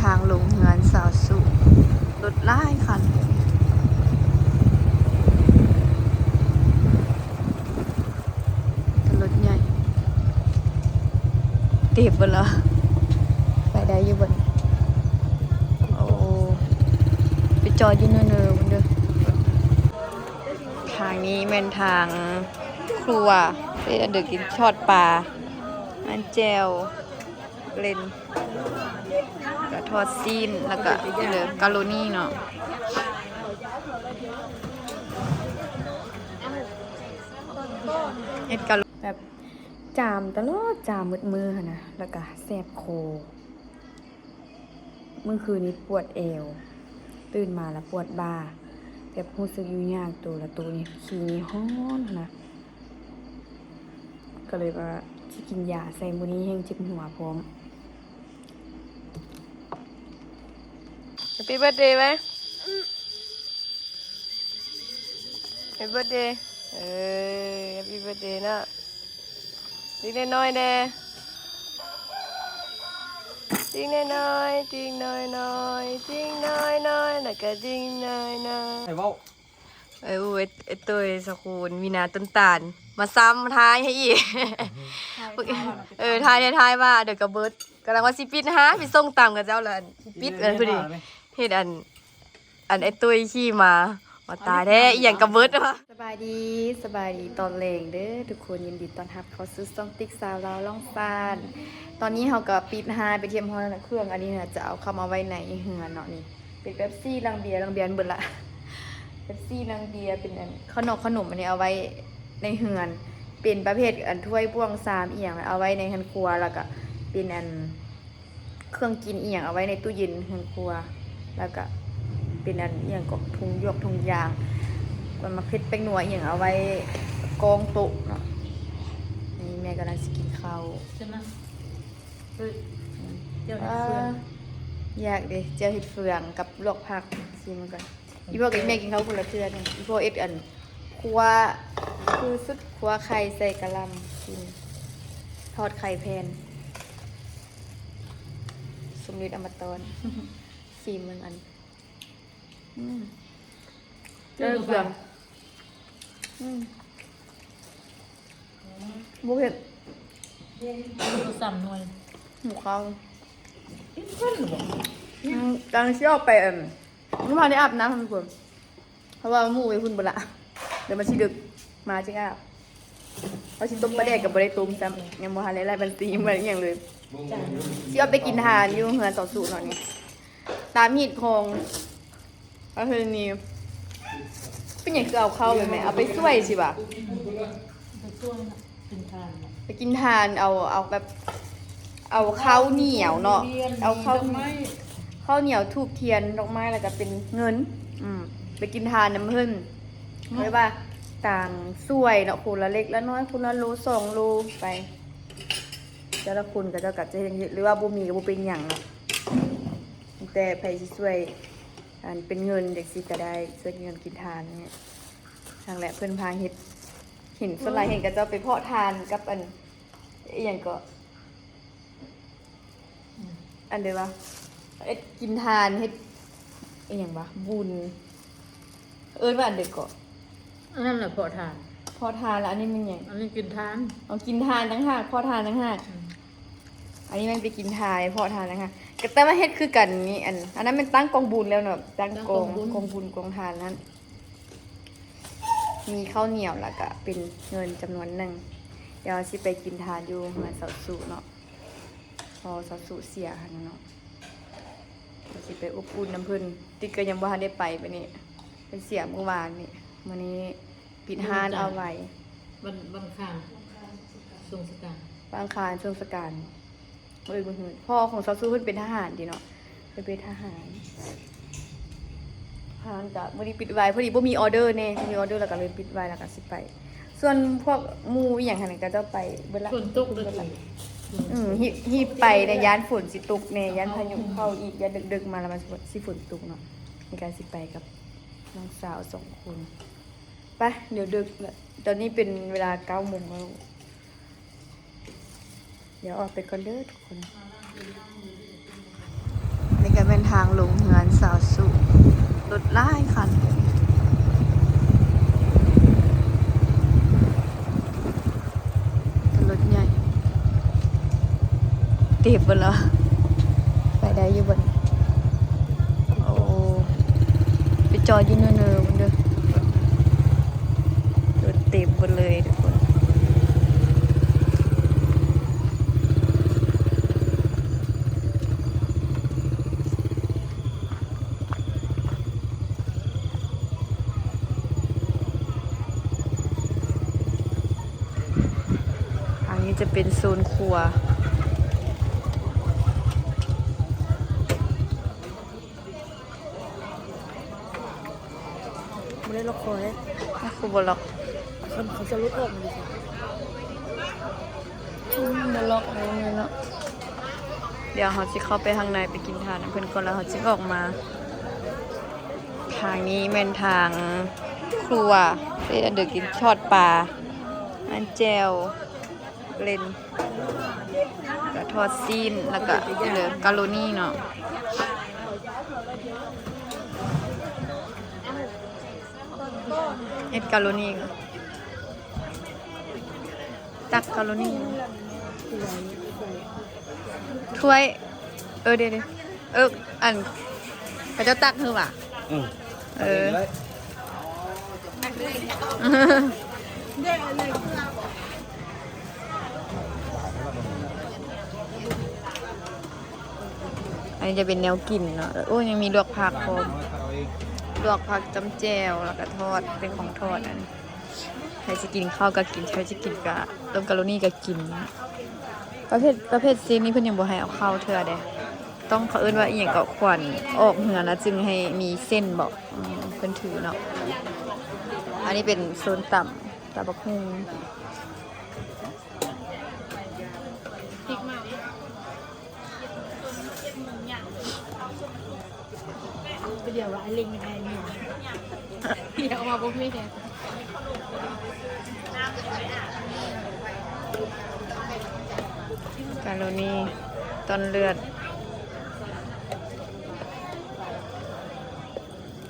ທາງລົງເຮືອນສາວສຸ ລົດຫຼາຍຄັນ ແຕ່ລົດໃຫຍ່ ເຕັມເບິດແລ້ວ ໄປໄດ້ຢູ່ບໍ່ນີ້? ໂອ້ ໄປຈອດຢູ່ເນີໆພຸ້ນເດີ. ທາງນີ້ແມ່ນທາງຄົວ ເຮັດອັນເດີ ກິນທອດປາ ອັນແຈ່ວ ເລັນ ກະທອດຊີ້ນ ແລ້ວກະເດີ ກາໂລນີເນາະ ເຮັດກາໂລ ແບບຈາມຕະຫຼອດ ຈາມໝົດມື້ຫັ້ນນະ ແລ້ວກະແສບຄໍ. ມື້ຄືນນີ້ປວດແອວ ຕື່ນມາລະປວດບ່າ ແບບຮູ້ສຶກຢູ່ຍາກໂຕ ລະໂຕນີ້ຂີ້ນີ້ຮ້ອນຫັ້ນນະ ກະເລີຍວ່າຊິກິນຢາໃສ່ ມື້ນີ້ແຮ່ງເຈັບຫົວພ້ອມ. Happy birthday ໄວ້ Happy birthday ເອີ Happy birthday ເນາະ. ຕິງນ້ອຍໆແດ່ ຕິງນ້ອຍໆ ຕິງນ້ອຍໆ ຕິງນ້ອຍໆ ແລ້ວກະຕິງນ້ອຍໆ ໃຫ້ເວົ້າ ເອີ ໂອ້ຍ ເອີ ໂຕຍ ສະຄູນ ມີນາຕົ້ນຕານ ມາຊ້ຳທາຍໃຫ້ອີກ ເອີ ທາຍແທ້ ທາຍວ່າ ດຽວກະເບິດ ກຳລັງວ່າຊິປິດຫາ ໄປສົ່ງຕຳກັບເຈົ້າ ແລ້ວອັນ ປິດອັນ ພໍດີ ເຮັດອັນ ອັນໄອ້ຕຸ້ຍຂີ່ມາ ວ່າຕາຍແທ້ ອີ່ຫຍັງກະເບິດ. ສະບາຍດີ ສະບາຍດີຕອນແລງເດີທຸກຄົນ ຍິນດີຕ້ອນຮັບເຂົ້າສູ່ຊ່ອງຕິກສາວລາວລ່ອງຊານ. ຕອນນີ້ເຮົາກະປິດຮ້ານໄປຮຽບຮ້ອຍແລ້ວ ເຄື່ອງອັນນີ້ນະ ຈະເອົາເຂົ້າມາໄວ້ໃນເຮືອນເນາະ. ນີ້ເປັນເປັບຊີ ລັງເບຍ ລັງເບຍເບິດລະ ເປັບຊີ ລັງເບຍ ເປັນອັນເຂົ້າໜອກເຂົ້າໜົມ ອັນນີ້ເອົາໄວ້ໃນເຮືອນ ເປັນປະເພດອັນຖ້ວຍບ່ວງຊາມອີ່ຫຍັງ ເອົາໄວ້ໃນເຮືອນຄົວ ແລ້ວກະເປັນອັນ ເຄື່ອງກິນອີ່ຫຍັງເອົາໄວ້ໃນຕູ້ເຢັນເຮືອນຄົວ ແລ້ວກະເປັນອັນອີ່ຫຍັງເກາະ ຖົງຢວກຖົງຢາງ ກວນໝາກເຜັດແປ້ງນົວອີ່ຫຍັງເອົາໄວ້ກອງໂຕະເນາະ. ນີ້ແມ່ກຳລັງຊິກິນເຂົ້າ ໃຊ່ມະ ເອີ ແຈ່ວເຫັດເຟືອງ ອ່າ ຢາກເດ ແຈ່ວເຫັດເຟືອງກັບລວກຜັກ ຊີມມັນກ່ອນ. ອີພໍ່ກັບອີແມ່ກິນເຂົ້າຄົນລະເທື່ອໜຶ່ງ ອີພໍ່ເຮັດອັນ ຂົ້ວ ຄືຊຸດຂົ້ວໄຂ່ໃສ່ກະຫຼ່ຳ ກິນ ທອດໄຂ່ແຜ່ນ ສົມເດັດອຳມະຕອນ ຊີມເບິ່ງອັນ ອືມ ເຈົ້າເຟືອງ ອືມ ບໍ່ເຜັດ ບໍ່ຊ້ຳໜ່ວຍ ໝູ່ເຂົ້າ ກິນເພິ່ນບໍ່ ອືມ ກຳລັງຊິອອກໄປ ອັນ ຍັງບໍ່ໄດ້ອາບນ້ຳ ເພາະວ່າໝູ່ໄປພຸ້ນເບິດລະ ດຽວມັນຊິດຶກ ມາຈຶ່ງອາບ. ເຮົາຊິຕົ້ມປາແດກກະບໍ່ໄດ້ຕົ້ມຊ້ຳ ຍັງບໍ່ທັນໄດ້ໄລ່ບັນຊີ ຍັງບໍ່ໄດ້ອີ່ຫຍັງເລີຍ. ຊິອອກໄປກິນທານຢູ່ເຮືອນສາວສຸເນາະ ນີ້ ຕາມຮີດຂອງປະເພນີ ເປັນຫຍັງຄືເອົາເຂົ້າໄປແມ່ ເອົາໄປຊ່ວຍຊິຫວາ ໄປຊ່ວຍ ກິນທານ ໄປກິນທານ ເອົາ ເອົາແບບ ເອົາເຂົ້າໜຽວເນາະ ເອົາເຂົ້າ ເຂົ້າໜຽວ ທູບທຽນ ດອກໄມ້ ແລ້ວກະເປັນເງິນ ອືມ ໄປກິນທານນຳເພິ່ນ ເອີ້ນວ່າຕ່າງຊ່ວຍເນາະ ຄົນລະເລັກລະນ້ອຍ ຄົນລະໂລສອງໂລໄປ ແຕ່ລະຄົນເຂົາເຈົ້າກະຈະເຮັດ ຫຼືວ່າບໍ່ມີກະບໍ່ເປັນຫຍັງເນາະ ແຕ່ໃຜຊິຊ່ວຍ ອັນເປັນເງິນຈັ່ງຊີ້ກະໄດ້ ຊ່ວຍເງິນກິນທານນີ້ ຫັ້ນແຫຼະ ເພິ່ນພາເຮັດ ເຫັນສ່ວນຫຼາຍເຫັນເຂົາເຈົ້າໄປເພາະທານກັບອັນ ອີ່ຫຍັງເກາະ ອັນໃດວະ ເຮັດກິນທານ ເຮັດອີ່ຫຍັງວະ ບຸນ ເອີ້ນວ່າອັນໃດເກາະ ອັນນັ້ນລະເພາະທານ ເພາະທານ ລະອັນນີ້ແມ່ນຫຍັງ ອັນນີ້ກິນທານ ເອົາກິນທານຕ່າງຫາກ ເພາະທານຕ່າງຫາກ ອືມ ອັນນີ້ແມ່ນໄປກິນທານ ເພາະທານຕ່າງຫາກ ກະແຕ່ວ່າເຮັດຄືກັນນີ້ ອັນ ອັນນັ້ນແມ່ນຕັ້ງກອງບຸນແລ້ວເນາະ ຕັ້ງກອງ ຕັ້ງກອງບຸນ ກອງບຸນກອງທານນັ້ນ ມີເຂົ້າໜຽວ ແລ້ວກະເປັນເງິນຈຳນວນໜຶ່ງ ດຽວຊິໄປກິນທານຢູ່ເຮືອນສາວສຸເນາະ ເພາະສາວສຸເສຍຫັ້ນເນາະ ຊິໄປອົບອຸ່ນນຳເພິ່ນ ຕິກກະຍັງບໍ່ທັນໄດ້ໄປ ບາດນີ້ເພິ່ນເສຍມື້ວານນີ້ ມື້ນີ້ປິດຮ້ານເອົາໄວ້ ວັນ ວັນອັງຄານ ຊົງສະການ ວັນອັງຄານຊົງສະການ ເອີ ບໍ່ຮູ້ ພໍ່ຂອງສາວສຸເພິ່ນເປັນທະຫານຕິເນາະ ເພິ່ນເປັນທະຫານ ຮ້ານກະມື້ນີ້ປິດໄວ້ ພໍດີບໍ່ມີອໍເດີແດ່ ມີອໍເດີແລ້ວກະເລີຍປິດໄວ້ ແລ້ວກະຊິໄປ ສ່ວນພວກໝູ່ອີ່ຫຍັງຫັ້ນກະເຈົ້າໄປເບິດລະ ຝົນຕົກເລີຍ ອືມ ຮີບ ຮີບໄປແດ່ ຢ້ານຝົນຊິຕົກແດ່ ຢ້ານພາຍຸເຂົ້າອີກ ຢ້ານເດິກໆມາລະມັນຊິຝົນຕົກເນາະ ນີ້ກະຊິໄປກັບນ້ອງສາວສອງຄົນ ໄປ ດຽວເດິກລະ ຕອນນີ້ເປັນເວລາເກົ້າໂມງແລ້ວ ດຽວອອກໄປກ່ອນເດີທຸກຄົນ ໄດ້ ເສັ້ນທາງລົງເຮືອນສາວສຸ ລົດຫຼາຍຄັນ ແຕ່ລົດໃຫຍ່ ເຕັມເບິດແລ້ວ ໄປໄດ້ຢູ່ບໍ່ນີ້? ໂອ້ ໄປຈອດຢູ່ເນີໆ ພຸ້ນເດີ ລົດເຕັມເບິດເລີຍທຸກຄົນ. ທາງນີ້ຈະເປັນໂຊນຄົວ. ບໍ່ໄດ້ລັອກຄໍເດ້. ເອົ້າ ຄືບໍ່ລັອກ? ເຂົາ ເຂົາຈະຫຼຸດອອກມາເລີຍ. ອືມ ບໍ່ລັອກເລີຍເນາະ. ດຽວເຮົາຊິເຂົ້າໄປທາງໃນ ໄປກິນທານນຳເພິ່ນກ່ອນ ແລ້ວເຮົາຈຶ່ງອອກມາ. ທາງນີ້ແມ່ນທາງຄົວ ເປັນອັນເດີກິນທອດປາ ອັນແຈ່ວ ເຫຼັ້ນ ກະທອດຊີ້ນ ແລ້ວກະ ເອີ ກາໂລນີເນາະ ເຮັດກາໂລນີ ຕັກກາໂລນີ ຖ້ວຍ ເອີ ເດ ເດ ເອີ ອັນ ເຂົາເຈົ້າຕັກຄືຫວາ? ອືມ ເອີ ອັນນີ້ຈະເປັນແນວກິນເນາະ. ໂອ້ ຍັງມີລວກຜັກພ້ອມ ລວກຜັກຈ້ຳແຈ່ວ ແລ້ວກະທອດ ເປັນຂອງທອດ. ອັນ ໃຜຊິກິນເຂົ້າກະກິນ ໃຜຊິກິນກະ ເລີ່ມກາໂລນີກະກິນ. ປະເພດ ປະເພດຊີ້ນນີ້ເພິ່ນຍັງບໍ່ໃຫ້ເອົາເຂົ້າເທື່ອເດ້. ຕ້ອງ ເຂົາເອີ້ນວ່າອີ່ຫຍັງເກາະ ຂວັນອອກເຮືອນແລ້ວຈຶ່ງໃຫ້ມີເສັ້ນບໍ? ເພິ່ນຖືເນາະ. ອັນນີ້ເປັນໂຊນຕຳ ຕຳບັກຫຸ່ງ. ໄປດຽວວ່າໄອ້ເລັງໄດ້ເມຍ ດຽວວ່າບໍ່ມີແຮງ. ກາໂລນີ ຕ່ອນເລືອດ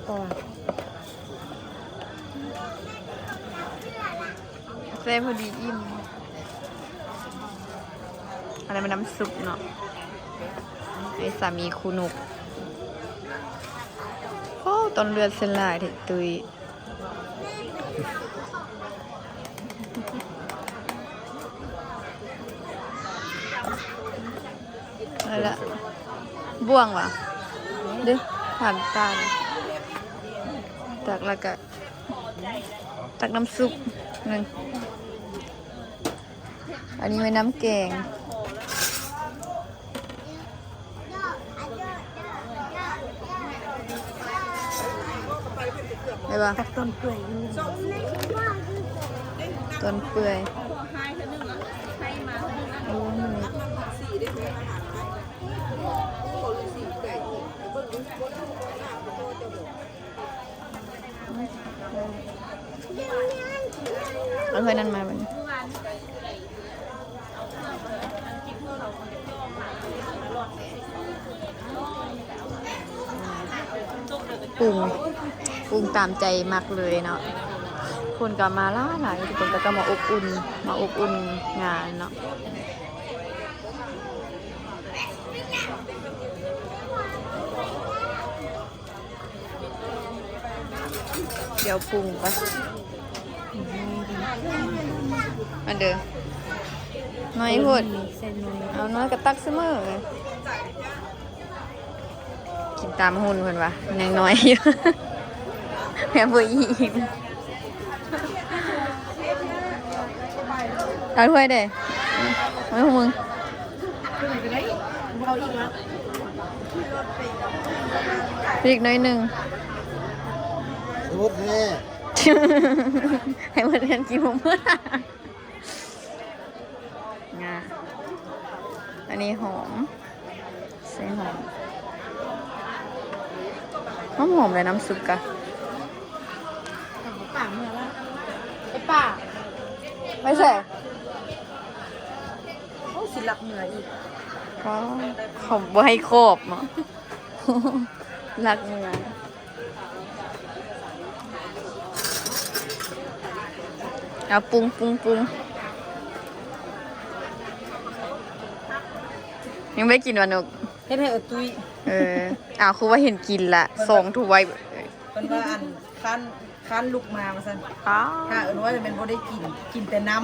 ພໍ ແຊບພໍດີອີ່ມ. ອັນນັ້ນແມ່ນນ້ຳຊຸບເນາະ ໃຫ້ສາມີຄູ່ນົກ. ໂອ້ ຕ່ອນເລືອດເສັ້ນຫຼາຍແທ້ຕຸ້ຍ. ເອົາລະ ບ່ວງຫວາ? ເດ້ ຖາມຕາ ຕັກແລ້ວກະ ຕັກນ້ຳຊຸບໜຶ່ງ. ອັນນີ້ແມ່ນນ້ຳແກງ ແມ່ນບໍ່? ຕັກຕົ້ນເປື່ອຍ ຕົ້ນເປື່ອຍ. ໂອ້ ເອົາຖ້ວຍນັ້ນມາບັດນີ້. ປຸງ ປຸງຕາມໃຈມັກເລີຍເນາະ. ຄົນກໍມາຫຼາຍໆ ທຸກຄົນກໍ ກໍມາອົບອຸ່ນ ມາອົບອຸ່ນງານເນາະ. ດຽວປຸງກ່ອນ ອັນເດີ ໜ້ອຍໂພດ ໃສ່ໜ້ອຍ ເອົາໜ້ອຍກໍຕັກສະເໝີ ກິນຕາມຫຸ່ນເພິ່ນວ່າ ຍັງໜ້ອຍຢູ່ ແມ່ນບໍ່ອີ່ມ. ເອົາຖ້ວຍເດ້ ເອົາໃຫ້ພວກມຶງ ອີກໜ້ອຍໜຶ່ງ ໃຫ້ໝົດແທ້ ໃຫ້ໝົດແທ້ ກິນບໍ່ໝົດ. ງາ ອັນນີ້ຫອມ ໃສ່ຫອມ ຫອມໆ ແລະ ນ້ຳຊຸບກະ ປາເມືອລະ ໄປປາ ໄປໃສ? ໂອ້ ຊິລັກເມືອອີກ ເຂົາບໍ່ໃຫ້ຂອບເນາະ. ລັກເມືອງ. ເອົາ ປຸງ ປຸງ ປຸງ. ຍັງບໍ່ໄດ້ກິນຫວາ ນົກ? ເຮັດໃຫ້ເອີຕຸຍ. ເອີ ອ້າວ ຄືວ່າເຫັນກິນລະ ສອງຖ້ວຍ. ເພິ່ນວ່າ ອັນ ຄັນ ຄັນລຸກມາວ່າຊັ້ນ. ອ້າວ ຖ້າເອີນ້ອຍແມ່ນບໍ່ໄດ້ກິນ ກິນແຕ່ນ້ຳ.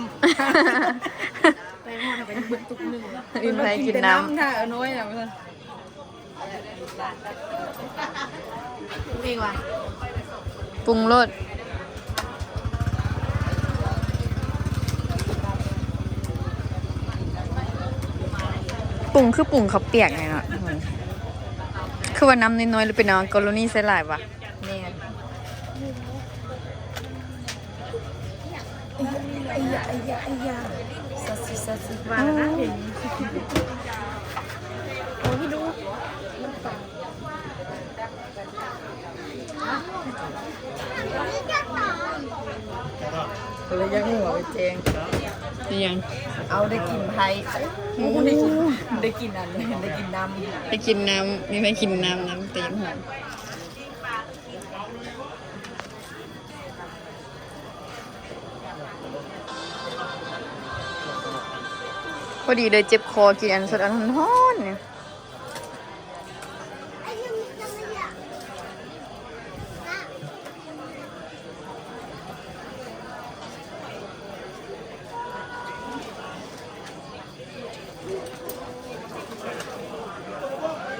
ໄປຮອດໄປເບິດຕຸກໜຶ່ງ ກິນໄປກິນນ້ຳ ຖ້າເອີນ້ອຍນະວ່າຊັ້ນ. ເອງວ່າ ປຸງໂລດ. ປຸງຄືປຸງເຂົ້າປຽກນີ້ເນາະ. ຄືວ່ານ້ຳນ້ອຍໆ ຫຼືເປັນຫຍັງ ມັກກະໂຣນີໃສ່ຫຼາຍຫວາ? ແມ່ນ. ໄອ້ຢາ ໄອ້ຢາ ໄອ້ຢາ ຊາຊິ ຊາຊິ ມາແລ້ວນະ. ໂອ້ຍ ເພິ່ນລະຢາກຮູ້ວ່າໄປແຈ້ງເນາະ. ເປັນຫຍັງ? ເອົາ ໄດ້ກິນໄພ ໂອ້ ໄດ້ກິນ ໄດ້ກິນອັນ ໄດ້ກິນນ້ຳ ໄດ້ກິນນ້ຳ ມີໄພກິນນ້ຳນຳ ແຕ່ຍັງຫອມ. ພໍດີເລີຍເຈັບຄໍ ກິນອັນສົດອັນຮ້ອນໆນີ້.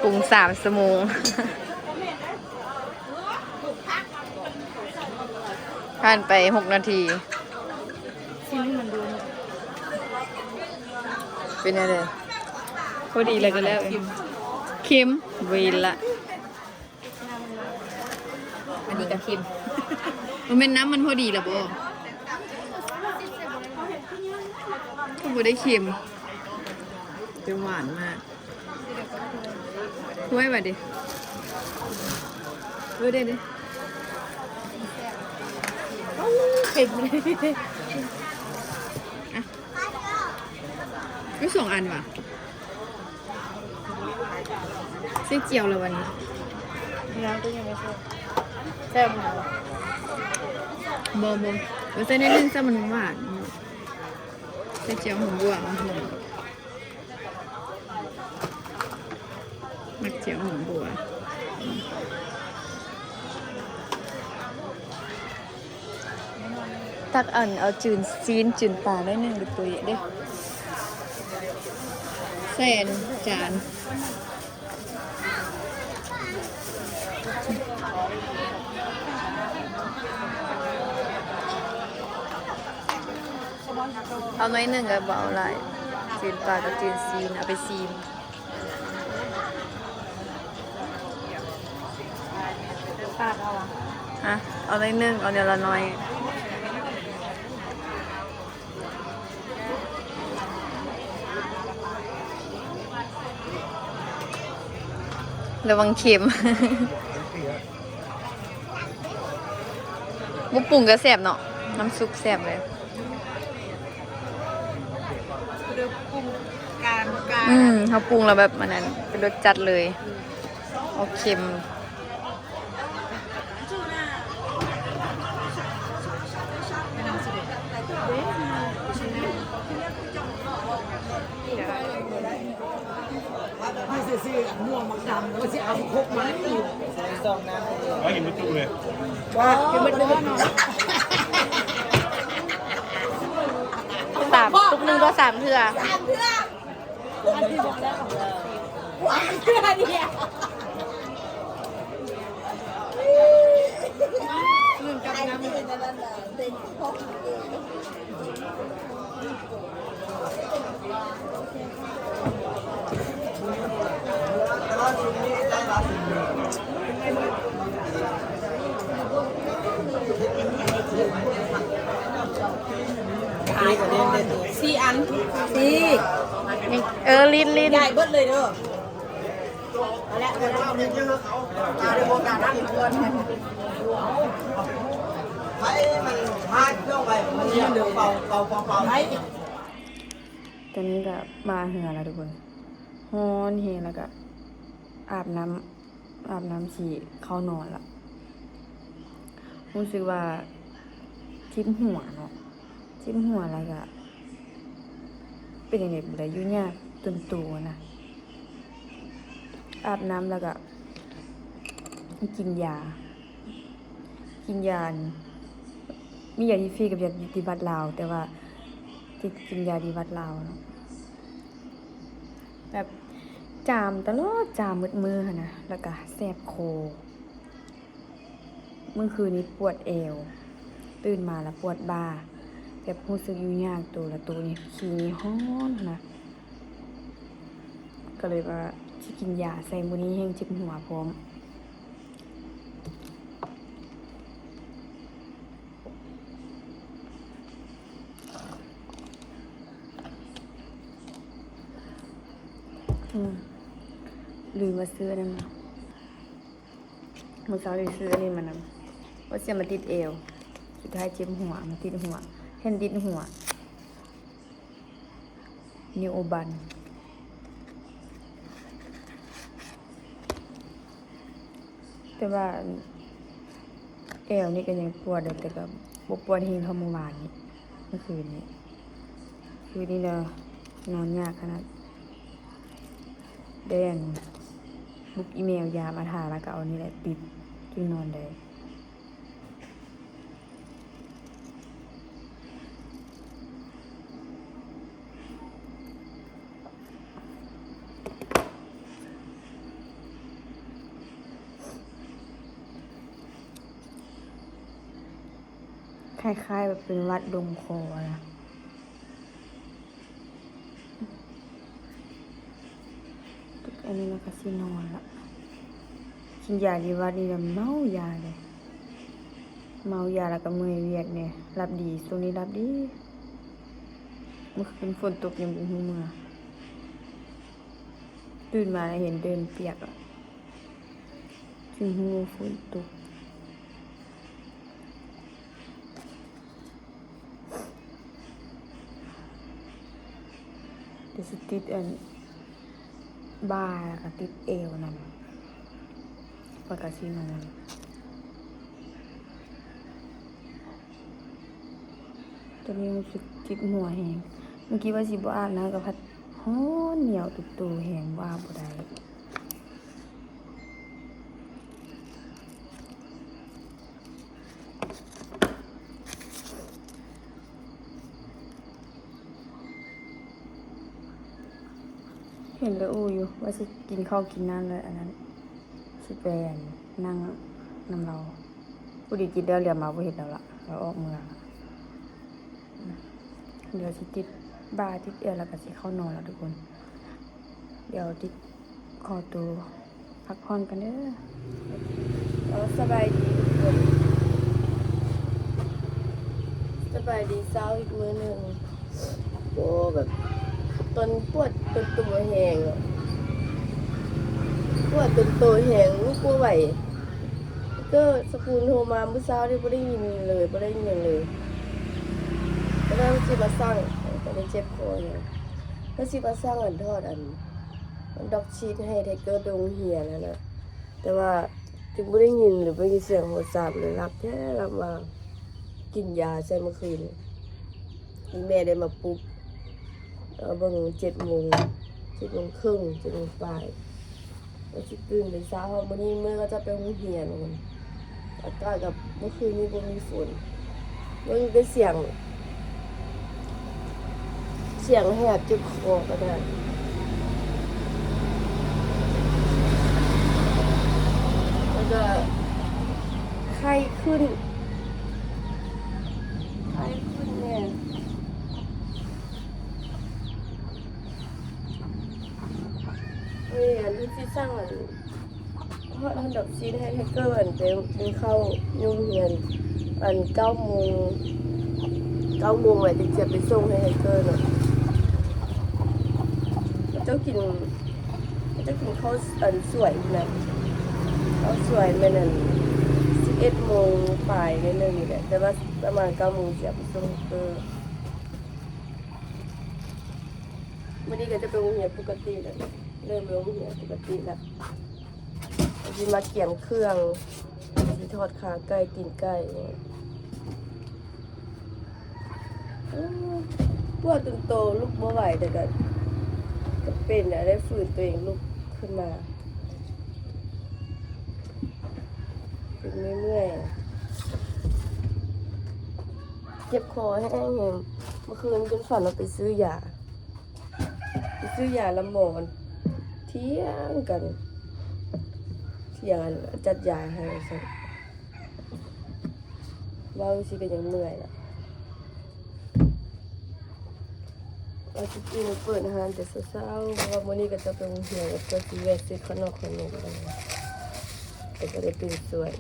ປຸງສາມຊົ່ວໂມງ ຜ່ານໄປຫົກນາທີ. ຊິມໃຫ້ມັນດູ. ເປັນແນວໃດ? ພໍດີແລ້ວກໍແລ້ວ. ເຄັມ ເຄມ ເວລະ. ອັນນີ້ກໍເຄັມ. ບໍ່ແມ່ນ ນ້ຳມັນພໍດີລະບໍ່? ກໍບໍ່ໄດ້ເຄັມ ແຕ່ຫວານມາກ. ຖ້ວຍວ່າເດ ເອີ ເດ ເດ. ເຄັມ. ອ່ະ ມີສອງອັນຫວາ? ໃສ່ຈຽວລະຫວານີ້? ນ້ຳກໍຍັງບໍ່ໃສ່. ໃສ່ບໍ່? ບໍ່ ບໍ່ ໃສ່ໜ້ອຍໜຶ່ງ ໃສ່ມັນຫວານ. ໃສ່ຈຽວຫອມບົ່ວ ຫອມ ມັກຈຽວຫອມບົ່ວ. ຕັກອັນ ເອົາຈືນຊີ້ນ ຈືນປາໜ້ອຍໜຶ່ງເດີ ໂຕເຍະເດ້ ໃສ່ອັນຈານ. ເອົາໜ້ອຍໜຶ່ງ ກໍບໍ່ເອົາຫຼາຍ. ຈືນປາກັບຈືນຊີ້ນ ເອົາໄປຊີມ. ປາດເອົາຫວາ? ຮະ? ເອົາໜ້ອຍໜຶ່ງ ເອົາແນວລະໜ້ອຍ. ລະວັງເຄັມ. ບໍ່ປຸງກໍແຊບເນາະ ນ້ຳຊຸບແຊບເລີຍ. ຄືປຸງກາງໆ ອືມ ເຮົາປຸງແລ້ວແບບ ອັນນັ້ນ ເປັນລົດຈັດເລີຍ. ອອກເຄັມ. ເອົາໃຫ້ໝົດຕູ້ເລີຍ. ສາມ ຕຸກໜຶ່ງກໍສາມເທື່ອ. ສາມເທື່ອ. ສີ່ອັນ ສີ່ ເອີ ລີ້ນໆ ຢາຍເບິດເລີຍເດີ. ຕອນນີ້ກໍມາເຮືອນແລ້ວທຸກຄົນ ຮ້ອນແຮງ ແລ້ວກໍອາບນ້ຳ ອາບນ້ຳຊິເຂົ້ານອນລະ ຮູ້ສຶກວ່າເຈັບຫົວເນາະ ເຈັບຫົວແລ້ວກະເປັນຈັ່ງໃດບໍ່ໄດ້ ຢູ່ຍາກຕົນໂຕນະ. ອາບນ້ຳແລ້ວກະກິນຢາ ກິນຢາ ມີຢາທີ່ຟຣີກັບຢາທີ່ວັດລາວ ແຕ່ວ່າຕິດກິນຢາທີ່ວັດລາວເນາະ ແບບຈາມຕະຫຼອດ ຈາມໝົດມື້ຫັ້ນນະ ແລ້ວກະແສບຄໍ. ມື້ຄືນນີ້ປວດແອວ ຕື່ນມາລະປວດບ່າ ແບບຮູ້ສຶກຢູ່ຍາກໂຕ ລະໂຕນີ້ຂີ້ຮ້ອນຫັ້ນນະ ກະເລີຍວ່າຊິກິນຢາໃສ່ ມື້ນີ້ແຮ່ງເຈັບຫົວພ້ອມ. ອືມ ລືມວ່າຊື້ອັນນັ້ນມາ ມື້ເຊົ້ານີ້ຊື້ອັນນີ້ມານຳ ວ່າຊິເອົາມາຕິດແອວ ສຸດທ້າຍເຈັບຫົວ ເອົາມາຕິດຫົວ ແທນຕິດຫົວ ນິວໂອບັນ. ແຕ່ວ່າແອວນີ້ກະຍັງປວດຢູ່ ແຕ່ກະບໍ່ປວດແຮງເທົ່າມື້ວານນີ້ ມື້ຄືນນີ້ ຄືນນີ້ນະ ນອນຍາກຂະໜາດ ໄດ້ອັນ ບຸກອີ່ແມວຢາມາທາ ແລ້ວກະເອົານີ້ແຫຼະຕິດ ຈຶ່ງນອນໄດ້. ຄ້າຍໆແບບເປັນຫວັດລົງຄໍນະ. ອັນນີ້ມັນກະຊິນອນລະ ກິນຢາທີ່ວັດນີ້ລະເມົາຢາເດ້ ເມົາຢາລະກະເມື່ອຍວຽກແດ່. ຫຼັບດີ ຊ່ວງນີ້ຫຼັບດີ ເມື່ອຄືນຝົນຕົກຍັງບໍ່ຮູ້ເມື່ອ ຕື່ນມາລະເຫັນເດີ່ນປຽກລະ ຈຶ່ງຮູ້ວ່າຝົນຕົກ. ດຽວຊິຕິດອັນບ່າ ລະກະຕິດແອວນຳ ແລ້ວກະຊິນອນ. ຕອນນີ້ຮູ້ສຶກເຈັບຫົວແຮງ ເມື່ອກີ້ວ່າຊິບໍ່ອາບນ້ຳ ກະພັດຮ້ອນໜຽວຕຸໂຕແຮງ ບໍ່ອາບບໍ່ໄດ້. ເຫັນແລ້ວອູຢູ່ ວ່າຊິກິນເຂົ້າກິນນ້ຳແລ້ວ ອັນນັ້ນ ຊິໄປອັນ ນັ່ງນຳລາວ ພໍດີກິນແລ້ວ ເຫຼືອມາບໍ່ເຫັນລາວລະ ລາວອອກເມືອລະ. ດຽວຊິຕິດບ່າຕິດແອວ ແລ້ວກະຊິເຂົ້ານອນລະທຸກຄົນ. ດຽວຕິດ ຂໍໂຕພັກຜ່ອນກ່ອນເດີ. ເອີ ສະບາຍດີທຸກຄົນ ສະບາຍດີເຊົ້າອີກມື້ໜຶ່ງ. ໂອ້ ແບບ ຕອນປວດຕົນໂຕແຮງອະ ປວດຕົນໂຕແຮງ ລຸກບໍ່ໄຫວ. ເກີດສະກູນໂທມາມື້ເຊົ້ານີ້ ບໍ່ໄດ້ຍິນເລີຍ ບໍ່ໄດ້ຍິນຫຍັງເລີຍ. ແຕ່ວ່າຊິມາສັ່ງ ຕອນນີ້ເຈັບຄໍແຮງ ແລ້ວຊິມາສັ່ງອັນທອດອັນ ມັນດອກຊີດໃຫ້ໄທເກີໄປໂຮງຮຽນຫັ້ນນະ ແຕ່ວ່າຈຶ່ງບໍ່ໄດ້ຍິນ ຫຼືບໍ່ໄດ້ຍິນສຽງໂທລະສັບ ຫຼືຫຼັບແທ້ ຫຼັບວ່າກິນຢາໃສ່ມື້ຄືນ ອີ່ແມ່ໄດ້ມາປຸກ ເອີ ເບິ່ງເຈັດໂມງ ເຈັດໂມງເຄິ່ງ ເຈັດໂມງປາຍ ວ່າຊິຕື່ນແຕ່ເຊົ້າ. ມື້ນີ້ມື້ເຂົາເຈົ້າໄປໂຮງຮຽນ ອາກາດກັບມື້ຄືນນີ້ບໍ່ມີຝົນ ເບິ່ງແຕ່ສຽງ ສຽງແຫບເຈັບຄໍກະໄດ້ ແລ້ວກະໄຂ້ຂຶ້ນ ໄຂ້ຂຶ້ນແນ່. ເອີ ອັນທີ່ຊິສັ່ງອັນ ຮອດ ຮອດດອກຊີດໃຫ້ໄທເກີ ອັນ ໄປ ໄປເຂົ້າໂຮງຮຽນ ອັນ ເກົ້າໂມງ ເກົ້າໂມງແລ້ວຈຶ່ງຈະໄປສົ່ງໃຫ້ໄທເກີເນາະ. ເຂົາເຈົ້າກິນ ເຂົາເຈົ້າກິນເຂົ້າ ອັນ ສວຍນະ ເຂົ້າສວຍແມ່ນ ອັນ ສິບເອັດໂມງປາຍໜ້ອຍໜຶ່ງນີ້ແຫຼະ ແຕ່ວ່າປະມານເກົ້າໂມງຊິເອົາໄປສົ່ງໃຫ້ໄທເກີ. ມື້ນີ້ກະຈະໄປໂຮງຮຽນປົກກະຕິແລ້ວ ເລີ່ມໄປໂຮງຮຽນປົກກະຕິແລ້ວ. ຊິມາກຽມເຄື່ອງ ຊິທອດຂາໄກ່ ຕີນໄກ່. ອືມ ປວດຈົນໂຕ ລຸກບໍ່ໄຫວ ແຕ່ກະ ກະເປັນ ໄດ້ຟື້ນຕົວເອງລຸກຂຶ້ນມາ ເປັນເມື່ອຍໆ ເຈັບຄໍແຮງໆ. ເມື່ອຄືນຈົນຝັນວ່າໄປຊື້ຢາ ໄປຊື້ຢາລະໝໍ ຖຽງກັນ ຖຽງອັນຈັດຢາໃຫ້ວ່າຊັ້ນ. ເວົ້າຈັ່ງຊີ້ກະຍັງເມື່ອຍລະ ວ່າຊິຕື່ນເປີດຮ້ານແຕ່ເຊົ້າໆ ເພາະວ່າມື້ນີ້ກະຈະໄປໂຮງຮຽນ ກະຊິແວ່ຊື້ເຂົ້າໜອກເຂົ້າໜົມ ແຕ່ກະໄດ້ຕື່ນສວຍ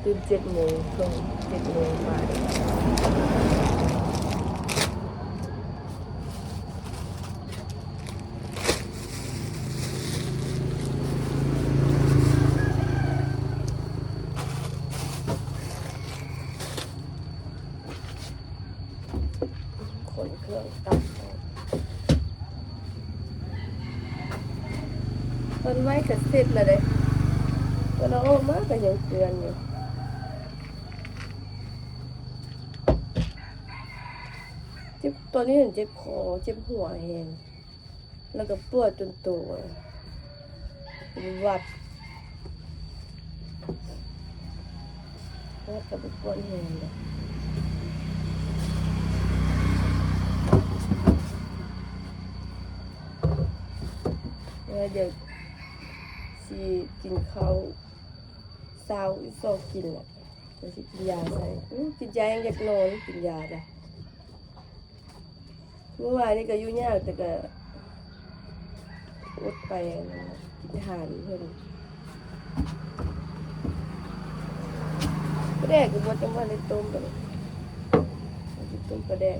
ຕື່ນເຈັດໂມງເຄິ່ງ ເຈັດໂມງປາຍ. ຂົນເຄື່ອງຕັດ ຕອນໄວ້ກະເສັດລະເດ້ ຕອນເອົາອອກມາກະຍັງເປື້ອນຢູ່. ເຈັບ ຕອນນີ້ເຈັບຄໍ ເຈັບຫົວແຮງ ແລ້ວກະປວດຈົນໂຕ ເປັນຫວັດ ຫວັດກະບໍ່ປວດແຮງດອກ. ແລ້ວດຽວຊິກິນເຂົ້າເຊົ້າອີກສອງກິນລະ ແລ້ວຊິກິນຢາໃສ່. ອື ກິນຢາແຮງຢາກນອນ ກິນຢາລະ. ມື້ວານນີ້ກະຢູ່ຍາກ ແຕ່ກະອົດໄປ ກິນທານເພິ່ນ. ປາແດກກະບໍ່ຈຳວ່າໄດ້ຕົ້ມ ປາແດກ ຊິຕົ້ມປາແດກ.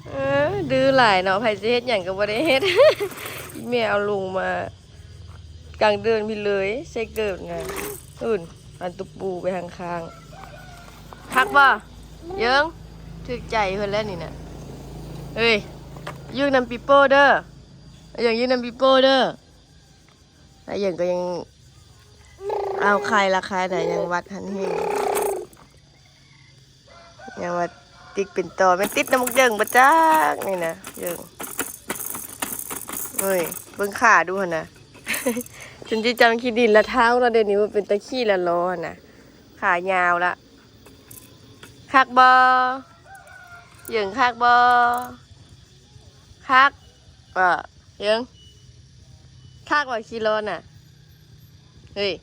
ເອີ ດື້ຫຼາຍເນາະ ໃຜຊິເຮັດຫຍັງກະບໍ່ໄດ້ເຮັດ. ອີ່ແມ່ເອົາລົງມາ ກາງເດີ່ນພີ້ເລີຍ ໃສ່ເກີບນະ. ອື່ນ ອັນຕຸປູໄປຂ້າງໆ. ຄັກບໍ່? ເຢິງ ຖືກໃຈເພິ່ນແລ້ວນີ້ນະ. ເອີຍ ຢືນນຳປີໂປ້ເດີ ເຢິງ ຢືນນຳປີໂປ້ເດີ. ອາເຢິງກະຍັງເອົາໄຂ່ລະໄຂ່ນະ ຍັງຫວັດຫັ້ນແຮງ. ຍັງວ່າຕິດເປັນຕໍ່ ແມ່ນຕິດນຳບັກເຢິງບໍ່ຈັກນີ້ນະ ເຢິງ. ເອີຍ ເບິ່ງຂາດູຫັ້ນນະ ຈົນຊິຈຳຂີ້ດິນລະເທົ້າລະ ດຽວນີ້ວ່າເປັນຕາຂີ້ລະລໍຫັ້ນນະ ຂາຍາວລະ. ຄັກບໍ່? ເຢິງ ຄັກບໍ່? ຄັກບໍ່? ເຢິງ ຄັກບໍ່ຂີ້ລ້ອນນະ? ເຮີ້ຍ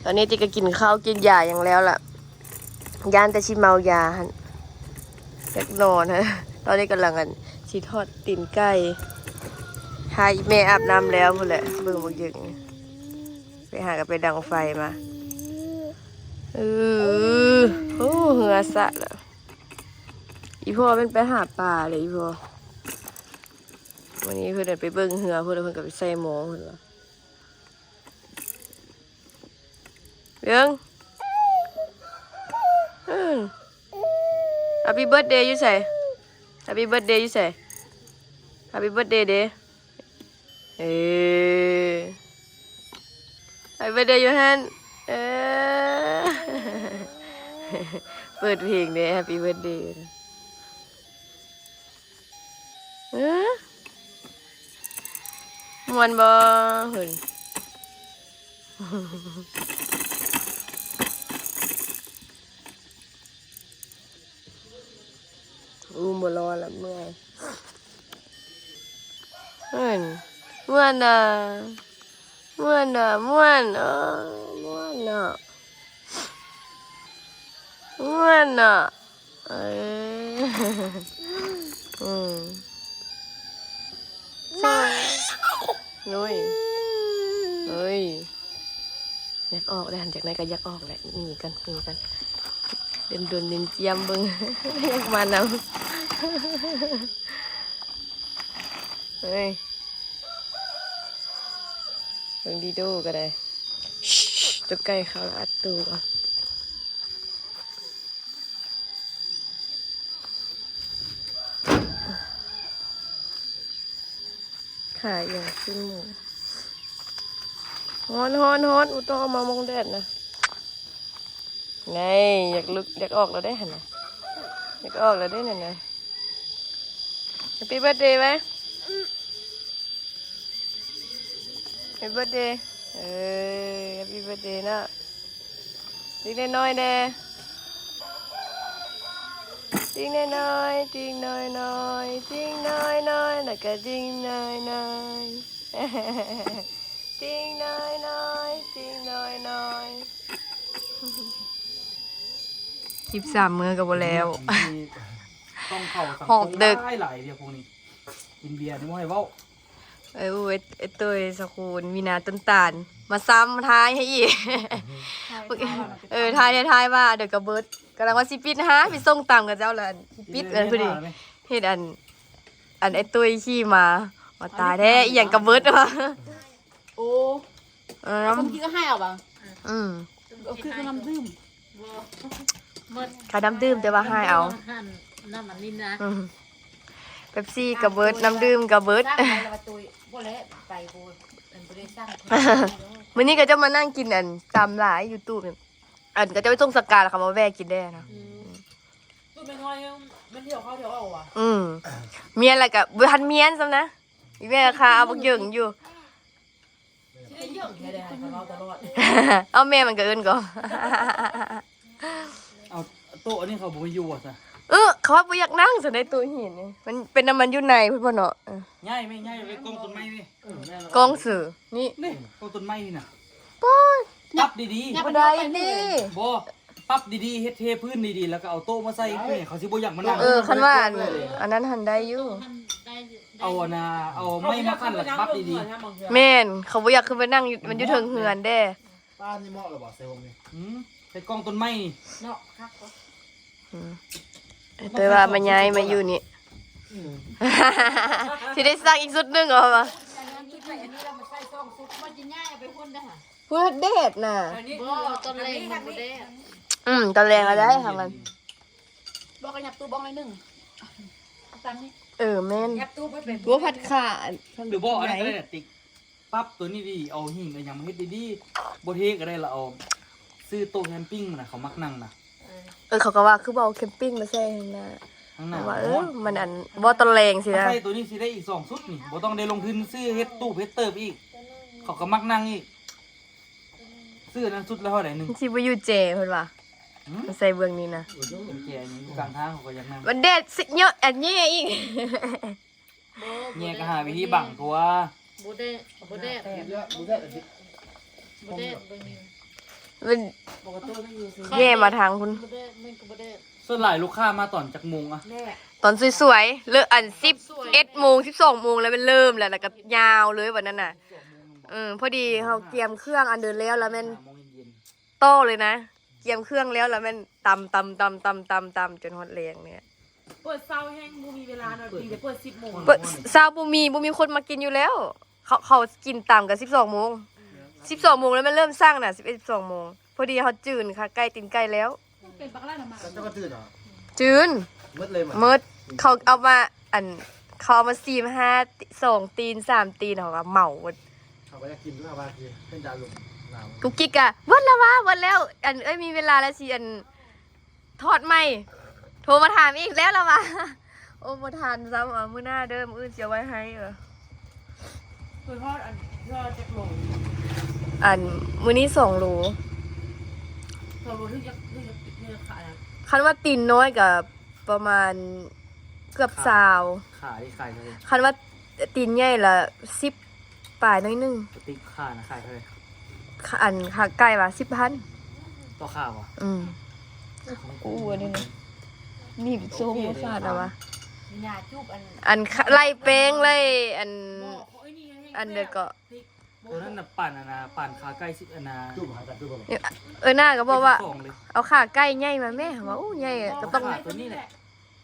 ຕອນນີ້ຕິກະກິນເຂົ້າກິນຢາຫຍັງແລ້ວລະ ຢ້ານແຕ່ຊິເມົາຢາຫັ້ນ ຢາກນອນຫັ້ນ. ຕອນນີ້ກຳລັງ ອັນ ຊິທອດຕີນໄກ່ ຖ້າອີ່ແມ່ອາບນ້ຳແລ້ວພຸ້ນແຫຼະ. ເບິ່ງບັກເຢິງ ໄປຫາກະໄປດັງໄຟມາ. ເອີ ໂອ້ ເຮືອສະລະ. ອີ່ພໍ່ແມ່ນໄປຫາປາເລີຍ ອີ່ພໍ່. ມື້ນີ້ເພິ່ນໄປເບິ່ງເຮືອ ເພິ່ນ ເພິ່ນກະໄປໃສ່ໝໍ ເພິ່ນວ່າ. ເບິ່ງ ອືມ Happy birthday ຢູ່ໃສ? Happy birthday ຢູ່ໃສ? Happy birthday ເດ. ເອີ Happy birthday ຢູ່ຫັ້ນ. ເອີ ເປີດເພງເດ Happy birthday. ເອີ ມ່ວນບໍ່? ເຮີ້ຍ ອູ້ມບໍ່ລໍລະ ເມື່ອຍ. ເອີ ມ່ວນນະ ມ່ວນນະ ມ່ວນ ເອີ ມ່ວນເນາະ ມ່ວນເນາະ. ເອີ ອືມ ໂອ້ຍ ໂອ້ຍ ຢາກອອກແລ້ວ ຈັ່ງໃດກະຢາກອອກແຫຼະ. ໜີກ່ອນ ໜີກ່ອນ ດົນໆ ເນັ້ນຈຽມເບິ່ງ ຢາກມານຳ. ເອີຍ ເບິ່ງດີໂດກະໄດ້ ໂຕໄກ່ເຂົ້າລະອັດຕູກ່ອນ. ຫາອີ່ຫຍັງກິນໝູ ຮ້ອນໆໆ ບໍ່ຕ້ອງເອົາມາມົງແດດນະ. ໄງ ຢາກລຸກ ຢາກອອກແລ້ວເດ້ຫັ້ນນະ ຢາກອອກແລ້ວເດ້ນັ້ນນະ. Happy birthday ໄວ້ Happy birthday ເອີ Happy birthday ເນາະ. ຕິງນ້ອຍໆແດ່ ຕິງນ້ອຍໆ ຕິງນ້ອຍໆ ຕິງນ້ອຍໆ ແລ້ວກໍຕິງນ້ອຍໆ ຕິງນ້ອຍໆ ຕິງນ້ອຍໆ. ສິບສາມມື້ກໍບໍ່ແລ້ວ ຕ້ອງເຂົ້າສັງຄົມຫຼາຍໆເດ ພວກນີ້ກິນເບຍນີ້ບໍ່ໃຫ້ເວົ້າ. ເອີ ໂອ້ຍ ໄອ້ຕຸ້ຍ ສະຄູນ ມີນາຕົ້ນຕານ ມາຊ້ຳທາຍໃຫ້ອີກ. ເອີ ທາຍ ທາຍວ່າດຽວກະເບິດ ກຳລັງວ່າຊິປິດຫາ ໄປສົ່ງຕາມເຂົາເຈົ້າລະ ປິດ ເອີ ພໍດີເຮັດອັນ ອັນໄອ້ຕຸ້ຍຂີ່ມາ ວ່າຕາຍແທ້ ອີ່ຫຍັງກະເບິດວ່າ. ໂອ້ ເອີ ເອົາ ສຳກີກໍໃຫ້ເອົາບໍ່? ອືມ ເອີ ຄືນ້ຳດື່ມ ບໍ່ ໝົດ ຂາຍນ້ຳດື່ມ ແຕ່ວ່າໃຫ້ເອົາ ນ້ຳອັນນີ້ນະ ອືມ ເປັບຊີກໍເບິດ ນ້ຳດື່ມກໍເບິດ. ມື້ນີ້ກໍຈະມານັ່ງກິນອັນຕຳຫຼາຍຢູ່ຕູ້ນີ້ ອັນເຂົາເຈົ້າໄປສົ່ງສະການ ແລ້ວເຂົາມາແວ່ກິນແດ່ນະ. ອືມ ຕູ້ນ້ອຍໆ ມັນຖ້ຽວເຂົ້າຖ້ຽວອອກວ່າ ອືມ ມຽນແລ້ວກໍບໍ່ທັນມຽນຊ້ຳນະ ອີແມ່ຄາເອົາບັກເຢິງຢູ່. ຊິໄດ້ເຢິງແທ້ໃດ ເຂົາເວົ້າຕະຫຼອດ ເອົາແມ່ມັນກໍເອີ້ນກໍ ເອົາໂຕະອັນນີ້ເຂົາບໍ່ໃຫ້ຢູ່ວ່າຊະ. ເອີ ເຂົາວ່າບໍ່ຢາກນັ່ງຊັ້ນໃດໂຕະຫີນນີ້ ມັນເປັນນຳມັນຢູ່ໃນພຸ້ນບໍ່ເນາະ. ເອີ ຍ້າຍແມ່ ຍ້າຍໄປກອງຕົ້ນໄມ້ນີ້ ກອງຊື່ນີ້ ນີ້ກອງຕົ້ນໄມ້ນີ້ນະ. ໂອ້ຍ ປັບດີໆ ບໍ່ໄດ້ຕິ ບໍ່ ປັບດີໆ ເຮັດເທພື້ນດີໆ ແລ້ວກໍເອົາໂຕະມາໃສ່ ເຂົາຊິບໍ່ຢາກມານັ່ງ. ເອີ ຄັນວ່າອັນ ອັນນັ້ນຫັ້ນໄດ້ຢູ່ ເອົາອັນນ່າ ເອົາໄມ້ມາຂັ້ນແລ້ວປັບດີໆ. ແມ່ນ ເຂົາບໍ່ຢາກຂຶ້ນໄປນັ່ງ ມັນຢູ່ເທິງເຮືອນເດ້. ປ້ານີ້ເໝາະແລ້ວບໍ່ ໃສ່ຫົ່ມນີ້? ອືມ ໃສ່ກອງຕົ້ນໄມ້ນີ້ເນາະ ຄັກ. ອືມ ແຕ່ວ່າມາຍ້າຍມາຢູ່ນີ້ ອືມ ຊິໄດ້ສັ່ງອີກຊຸດໜຶ່ງເອົາວ່າ ອັນນີ້ ອັນນີ້ລະມາໃສ່ສອງຊຸດ ມັນຊິຍ້າຍໄປພຸ້ນເດ້ຫະ. ພຸ້ນແດດນະ ບໍ່ ຕອນແລງມັນບໍ່ແດດ. ອືມ ຕອນແລງລະໄດ້ທາງນັ້ນ. ບໍ່ ກໍຫຍັບຕູ້ບ້ອງໜ້ອຍໜຶ່ງ ເອົາຕາມນີ້. ເອີ ແມ່ນ ຫຍັບຕູ້ເພິ່ນເປັນ ບໍ່ ພັດຂາ ຫຼືບໍ່ອັນນັ້ນກໍໄດ້ນະ ຕິກ ປັບໂຕນີ້ດີ ເອົາຫີນເອົາຫຍັງມາເຮັດດີໆ ບໍ່ເທກໍໄດ້ລະ ເອົາຊື້ໂຕະແຄມປິງນະ ເຂົາມັກນັ່ງນະ. ເອີ ເຂົາກໍວ່າຄືບໍ່ເອົາແຄມປິງມາໃສ່ຫັ້ນນະ ຂ້າງໜ້າວ່າ ເອີ ມັນອັນບໍ່ຕອນແລງຊີ້ນະ. ໃສ່ໂຕນີ້ຊິໄດ້ອີກສອງຊຸດນີ້ ບໍ່ຕ້ອງໄດ້ລົງທຶນຊື້ເຮັດຕູບເຮັດເຕີບອີກ ເຂົາກໍມັກນັ່ງອີກ. ຊື້ອັນນັ້ນຊຸດລະເທົ່າໃດໜຶ່ງ ຊິບໍ່ຢູ່ແຈເພິ່ນວ່າ ໃສ່ເບື້ອງນີ້ນະ ແຈນີ້ຢູ່ກາງທາງ ເຂົາກໍຢາກນັ່ງ. ມັນແດດເຍາະອັນແຍ່ອີກ ແຍ່ກໍຫາວິທີບັງຕົວະ. ບໍ່ແດດ ບໍ່ແດດ ບໍ່ແດດ ບໍ່ແດດ ເບິ່ງນີ້ ມັນແຍ່ມາທາງພຸ້ນ. ບໍ່ແດດ ມັນກໍບໍ່ແດດ. ສ່ວນຫຼາຍລູກຄ້າມາຕອນຈັກໂມງອະ? ຕອນສວຍໆ ເລີກອັນສິບເອັດໂມງ ສິບສອງໂມງແລ້ວ ມັນເລີ່ມແລ້ວ ແລ້ວກໍຍາວເລີຍບັດນັ້ນນະ. ເອີ ພໍດີເຮົາກຽມເຄື່ອງອັນເດີແລ້ວ ແລ້ວແມ່ນຕໍ່ເລີຍນະ ກຽມເຄື່ອງແລ້ວ ແລ້ວແມ່ນຕຳ ຕຳ ຕຳ ຕຳ ຕຳ ຕຳ ຈົນຮອດແລງນີ້. ເປີດເຊົ້າແຮງບໍ່ມີເວລານອນ ມີແຕ່ເປີດສິບໂມງ ເປີດເຊົ້າບໍ່ມີ ບໍ່ມີຄົນມາກິນຢູ່ແລ້ວ. ເຂົາ ເຂົາກິນຕຳກັນສິບສອງໂມງ ສິບສອງໂມງແລ້ວແມ່ນເລີ່ມສັ່ງນະ ສິບເອັດ ສິບສອງໂມງ. ພໍດີເຮົາຈືນຂາໄກ່ຕີນໄກ່ແລ້ວ ເປັນບັກຫຼານະ ເຈົ້າກໍຕື່ນເນາະ? ຈືນ ໝົດເລີຍ ໝົດ. ເຂົາເອົາມາ ອັນ ເຂົາເອົາມາສີ່ມາຫ້າ ສອງຕີນ ສາມຕີນ ເຮົາກໍເໝົາໝົດ. ເຂົາກໍຢາກກິນດ້ວຍວ່າຊິເປັນດາວລົງນາມ ກຸກກິກກະ ໝົດແລ້ວຫວາ ໝົດແລ້ວ ອັນ ເອີຍ ມີເວລາແລ້ວຊິ ອັນ ທອດໃໝ່ ໂທມາຖາມອີກແລ້ວລະວ່າ. ໂອ້ ບໍ່ທັນຊ້ຳ ເອົາມື້ໜ້າເດີ ມື້ອື່ນຊິເອົາໄວ້ໃຫ້. ເອີ ເພິ່ນທອດອັນ ທອດຈັກໂລ? ອັນ ມື້ນີ້ສອງໂລ ສອງໂລຖືກຈັກ ຖືກຈັກ ຖືກຈັກຂາຍນະ? ຄັນວ່າຕີນນ້ອຍກໍປະມານເກືອບຊາວ ຂາ ຂາທີ່ຂາຍເທົ່າໃດ? ຄັນວ່າຕີນໃຫຍ່ລະສິບ ປາຍໜ້ອຍໜຶ່ງ. ສະຕິກຂານະຂາຍເທົ່າໃດ? ຂາ ອັນຂາໄກ່ວ່າສິບພັນ ຕໍ່ຂາບໍ່? ອືມ ກູອັນນີ້ນະ ໜີບໂຊງບໍ່ຂາດລະວ່າ ອັນໄລ່ແປ້ງໄລ່ ອັນ ອັນໃດເກາະ ໂຕນັ້ນນະ ປານອັນນະ ປານຂາໄກ່ສິບອັນນະ ເອີ ໜ້າກໍບອກວ່າ ເອົາຂາໄກ່ໃຫຍ່ມາແມ້ ວ່າ ໂອ້ ໃຫຍ່ກໍຕ້ອງ ເອົາຂາໂຕນີ້ແຫຼະ.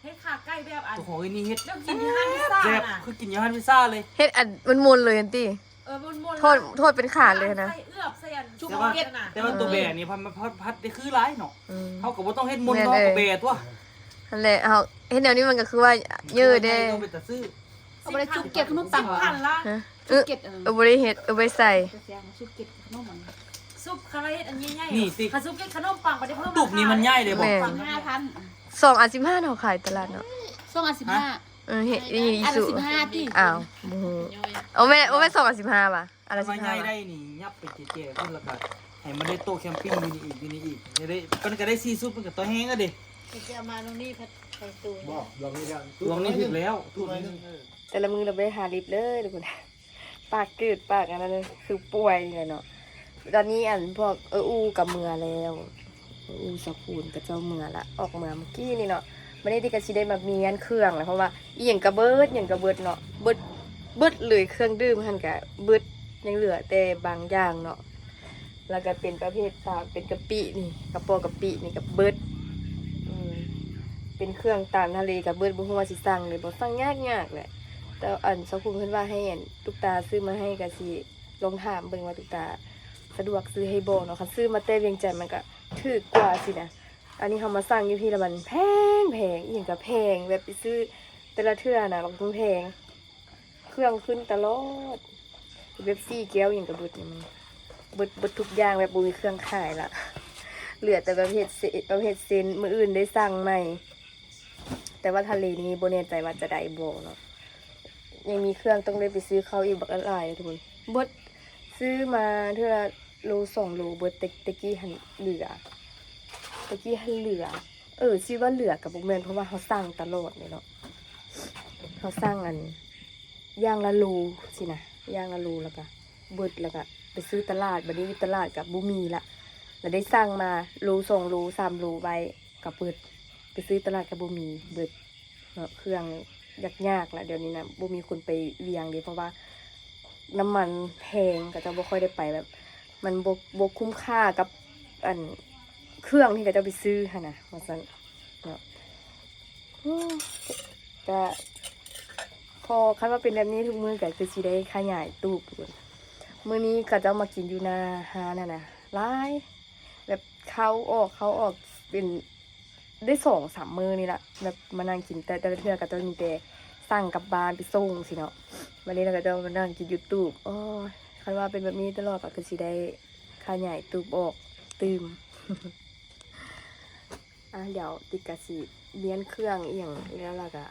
ເຮັດຂາໄກ່ແບບອັນ ໂຕຂອງເອີຍນີ້ເຮັດ ແບບກິນຢູ່ຮ້ານພິຊຊ່ານະ ແບບຄືກິນຢູ່ຮ້ານພິຊຊ່າເລີຍ ເຮັດອັນມັນມົນເລີຍຫັ້ນຕິ. ເອີ ມັນມົນ ທອດ ທອດເປັນຂານເລີຍນະ ໃສ່ເອືອບໃສ່ອັນ ແຕ່ວ່າ ແຕ່ວ່າໂຕແບນີ້ພັດ ພັດ ພັດໄດ້ຄືຫຼາຍເນາະ. ອືມ ເຮົາກໍບໍ່ຕ້ອງເຮັດມົນ ແມ່ນ ເຮົາກໍແບຕົວະ. ຫັ້ນແຫຼະ ເຮົາເຮັດແນວນີ້ມັນກໍຄືວ່າເຍີະແດ່ ເປັນຕາຊື້. ບໍ່ໄດ້ຈຸກເກັບຂະໜົມປັງຫວາ? ຮະ? ເອີ ເອີ ບໍ່ໄດ້ເຮັດ ເອີ ບໍ່ໄດ້ໃສ່ ຊຸບເກັບຂະໜົມມັນ ຊຸບ ຄັນວ່າເຮັດອັນໃຫຍ່ໆ ນີ້ຕິ ຄັນຊຸບເກັບຂະໜົມປັງບໍ່ໄດ້ເພີ່ມ ຕຸກນີ້ມັນໃຫຍ່ເດ້ບໍ່? ແມ່ນ ສອງອັນສິບຫ້າເນາະ ຂາຍຕະຫຼາດເນາະ ສອງອັນສິບຫ້າ ຮະ? ເອີ ເຮັດ ອັນລະສິບຫ້າຕິ ອ້າວ ບໍ່ຮູ້ ໂອແມ່ນ ໂອແມ່ນ ສອງອັນສິບຫ້າຫວາ? ອັນລະສິບຫ້າ ໃຫຍ່ໄດ້ນີ້ ຫຍັບໄປແຈໆພຸ້ນ ແລ້ວກໍໃຫ້ມັນໄດ້ໂຕະແຄມປິງຢູ່ນີ້ອີກ ຢູ່ນີ້ອີກ ໄດ້ ມັນກໍໄດ້ສີ່ຊຸບ ມັນກໍຕໍ່ແຮງແລ້ວເດ້ ຈະເອົາມາລົງນີ້ພັດໄປຕູ ບໍ່ ລວງນີ້ແລ້ວ ລວງນີ້ຖືກແລ້ວ ຕູໜ້ອຍໜຶ່ງ ເອີ ແຕ່ລະມື້ລະໄປຫາລິບເລີຍທຸກຄົນ ປາກຈືດ ປາກອັນນັ້ນ ຄືປ່ວຍນີ້ແຫຼະເນາະ ຕອນນີ້ອັນພວກເອື້ອອູ້ກໍເມືອແລ້ວ ເອື້ອອູ້ ສາວຄູນ ເຂົາເຈົ້າເມືອລະ ອອກເມືອມື້ກີ້ນີ້ເນາະ ບາດນີ້ຕິກະຊິໄດ້ມາມ້ຽນເຄື່ອງລະ ເພາະວ່າອີ່ຫຍັງກະເບິດ ຫຍັງກະເບິດເນາະ ເບິດ ເບິດເລີຍ ເຄື່ອງດື່ມຫັ້ນກະເບິດ ຍັງເຫຼືອແຕ່ບາງຢ່າງເນາະ ລະກະເປັນປະເພດຕາມ ເປັນກະປິນີ້ ກະເປາະກະປິນີ້ກະເບິດ ເປັນເຄື່ອງຕາມທະເລກະເບິດ ບໍ່ຮູ້ວ່າຊິສັ່ງເລີຍບໍ່ ສັ່ງຍາກໆແຫຼະ ແຕ່ອັນສາວຄູນເພິ່ນວ່າໃຫ້ອັນຕຸກຕາຊື້ມາໃຫ້ ກະຊິລອງຖາມເບິ່ງວ່າຕຸກຕາສະດວກຊື້ໃຫ້ບໍ່ເນາະ ຄັນຊື້ມາແຕ່ວຽງຈັນມັນກະຖືກກວ່າຊີ້ນະ ອັນນີ້ເຮົາມາສັ່ງຢູ່ພີ້ລະມັນແພງໆ ອີ່ຫຍັງກະແພງ ແບບໄປຊື້ແຕ່ລະເທື່ອນະ ບັກແພງ ເຄື່ອງຂຶ້ນຕະຫຼອດ ເປັບຊີ ແກ້ວຫຍັງກະເບິດນີ້ ມັນເບິດ ເບິດທຸກຢ່າງ ແບບບໍ່ມີເຄື່ອງຂາຍລະ ເຫຼືອແຕ່ປະເພດເຊ ປະເພດເຊັນ ມື້ອື່ນໄດ້ສັ່ງໃໝ່ ແຕ່ວ່າທະເລນີ້ບໍ່ແນ່ໃຈວ່າຈະໄດ້ບໍ່ເນາະ ຍັງມີເຄື່ອງຕ້ອງໄດ້ໄປຊື້ເຂົ້າອີກບັກຫຼາຍເລີຍທຸກຄົນ ເບິດ ຊື້ມາເທື່ອລະໂລສອງໂລເບິດ ແຕ່ ແຕ່ກີ້ຫັ້ນເຫຼືອ ແຕ່ກີ້ຫັ້ນເຫຼືອ ເອີ ຊິວ່າເຫຼືອກະບໍ່ແມ່ນ ເພາະວ່າເຮົາສັ່ງຕະຫຼອດເດເນາະ ເຮົາສັ່ງອັນຢ່າງລະໂລຊີ້ນະ ຢ່າງລະໂລ ລະກະເບິດ ລະກະໄປຊື້ຕະຫຼາດ ບາດນີ້ຢູ່ຕະຫຼາດກະບໍ່ມີລະ ລະໄດ້ສັ່ງມາໂລສອງໂລສາມໂລໄວ້ກະເບິດ ໄປຊື້ຕະຫຼາດກະບໍ່ມີ ເບິດເນາະ ເຄື່ອງຍາກໆລະ ດຽວນີ້ນະ ບໍ່ມີຄົນໄປວຽງເດ ເພາະວ່ານ້ຳມັນແພງ ເຂົາເຈົ້າບໍ່ຄ່ອຍໄດ້ໄປ ແບບມັນບໍ່ ບໍ່ຄຸ້ມຄ່າກັບອັນເຄື່ອງທີ່ເຂົາເຈົ້າໄປຊື້ຫັ້ນນະ ວ່າຊັ້ນເນາະ ກະ ພໍ ຄັນວ່າເປັນແບບນີ້ທຸກມື້ກະຄືຊິໄດ້ຂະຫຍາຍຕູບ ມື້ນີ້ເຂົາເຈົ້າມາກິນຢູ່ໜ້າຮ້ານຫັ້ນນະ ຫຼາຍ ແບບເຂົ້າອອກ ເຂົ້າອອກ ເປັນໄດ້ສອງສາມມື້ນີ້ລະ ແບບມານັ່ງກິນ ແຕ່ ແຕ່ລະເທື່ອເຂົາເຈົ້າມີແຕ່ສັ່ງກັບບ້ານໄປສົ່ງຊີ້ເນາະ ບາດນີ້ລະເຂົາເຈົ້າມານັ່ງກິນຢູ່ຕູບ ໂອ້ຍ ຄັນວ່າເປັນແບບນີ້ຕະຫຼອດກະຄືຊິໄດ້ຂະຫຍາຍຕູບອອກຕື່ມ. ອ່າ ດຽວຕິກະຊິມ້ຽນເຄື່ອງອີ່ຫຍັງແລ້ວ ລະກະ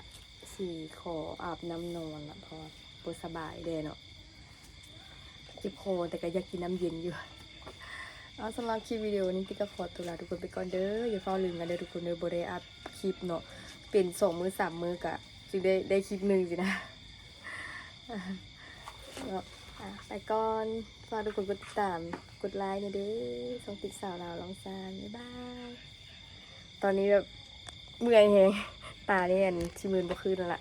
ຊິຂໍອາບນ້ຳນອນລະ ເພາະວ່າບໍ່ສະບາຍແດ່ເນາະ ເຈັບຄໍ ແຕ່ກະຢາກກິນນ້ຳເຢັນຢູ່. ເອົາ ສຳລັບຄລິບວິດີໂອນີ້ ຕິກະຂໍຕົວລາທຸກຄົນໄປກ່ອນເດີ ຢ່າຟ້າວລືມກັນເດີທຸກຄົນເດີ ບໍ່ໄດ້ອັບຄລິບເນາະ ເປັນສອງມື້ສາມມື້ກະຈຶ່ງໄດ້ ໄດ້ຄລິບໜຶ່ງຊີ້ນະ ເນາະ ອ່າ ໄປກ່ອນ ຝາກທຸກຄົນກົດຕິດຕາມ ກົດໄລແດ່ເດີ ຊ່ອງຕິກສາວລາວລອງຊານ ບາຍບາຍ. ຕອນນີ້ແບບເມື່ອຍແຮງ ຕານີ້ອັນຊິມືນບໍ່ຄືນແລ້ວລະ.